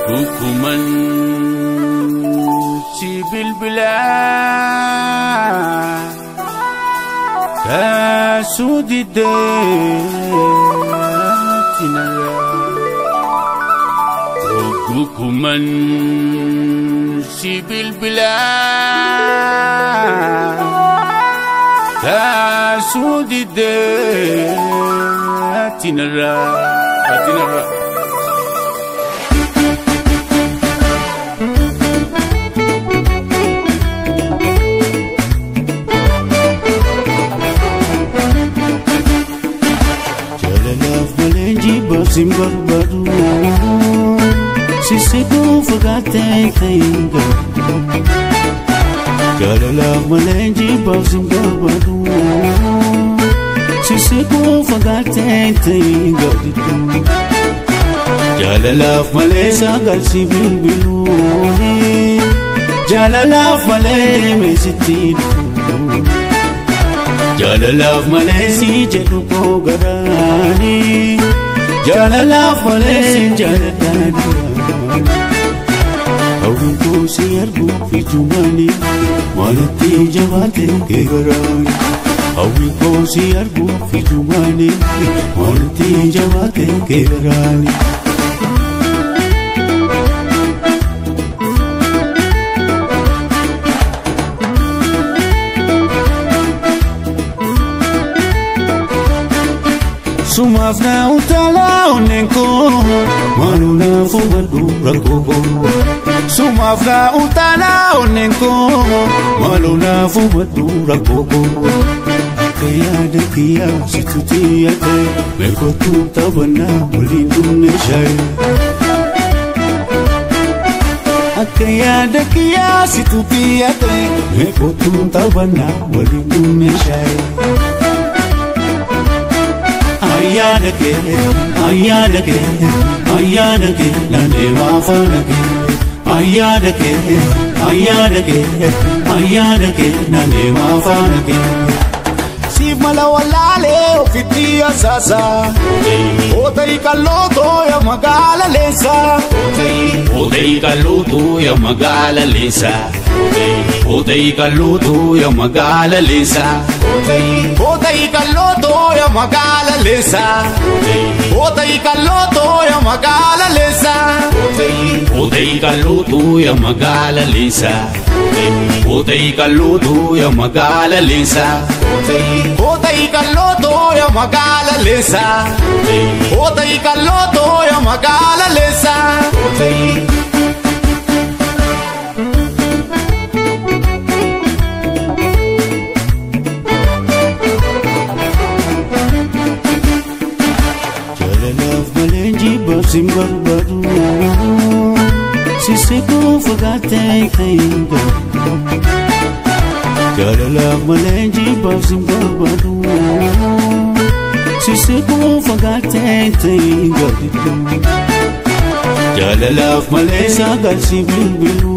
Hukuman si bilbila Kasudide tinara Hukuman si bilbila Kasudide tinara tinara Sim barbadu sisiku fagate kainga jalala malenji basim barbadu sisiku fagate kainga jalala malesa galsi bilbilu jalala male mesiti jalala malesi jedhu ko garani Jalala fale jalala Hawin ko si argu fitumani malati jabate ke garani Hawin ko si argu fitumani malati jabate ke garani Sumaaf na utala onneen koo maaloo naaf hubadhu rakkoo koo. Sumaaf na utala onneen koo maaloo naaf hubadhu rakkoo koo. Akka yaada kiyyaa situ xiyyaate meeqotu taphannaa waliin dhumne shaayee. Akka yaada kiyyaa situ xiyyaate meeqotu taphannaa waliin dhumne shaayee. Ayyaanake ayyaanake ayyaanake nane maafaanake ayyaanake ayyaanake ayyaanake nane maafaanake. Siif mala wallaalee ofitti asaasa Ootay kallootoo ya magaala leessa Ootay kallootoo ya magaala leessa Ootay kallootoo ya magaala leessa Ootay kallootoo ya magaala leessa Ootay kallootoo ya magaala leessa Ootay kallootoo ya magaala leessa Ootay kallootoo ya magaala leessa Ootay kallootoo ya magaala leessa Ootay kallootoo ya magaala leessa. Jalalaaf malee jibbaaf barbaadu sisiku fagaate kainga Jalalaaf malee jibbaaf barbaadu sisiku fagaate kainga Jalalaaf malee sagalsi bilbilu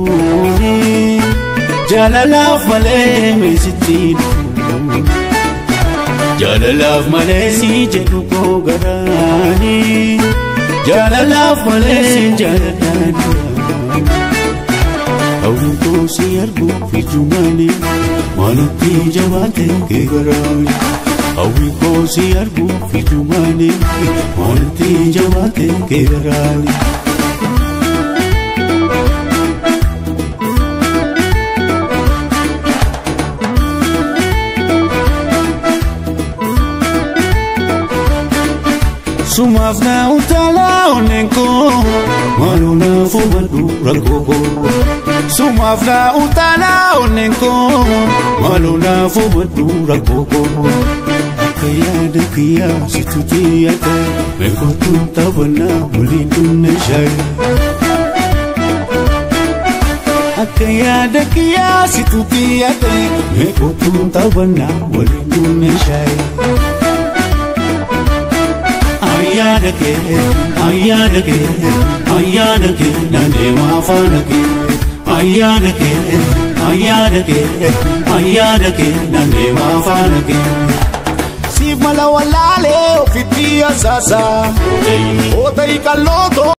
Jalalaaf malee meesitti Jalalaaf malee si jedhu koo garani Jalalaaf malee jalala Hawin ko si argu fitumani malati jabaate ke garani Hawin ko si argu fitumani malati jabaate ke garani. Sumaaf na utala onneen koo maaloo naaf hubadhu rakkoo koo. Sumaaf na utala onneen koo maaloo naaf hubadhu rakkoo koo. Akka yaada kiyyaa situ xiyyaate meeqotu taphannaa waliin dhumne shaayee. Akka yaada kiyyaa situ xiyyaate meeqotu taphannaa waliin dhumne shaayee. Ayyaanake ayyaanake ayyaanake nane maafaanake ayyaanake ayyaanake ayyaanake nane maafaanake. Siif mala wallaalee ofitti asaasa Ootay kallootoo.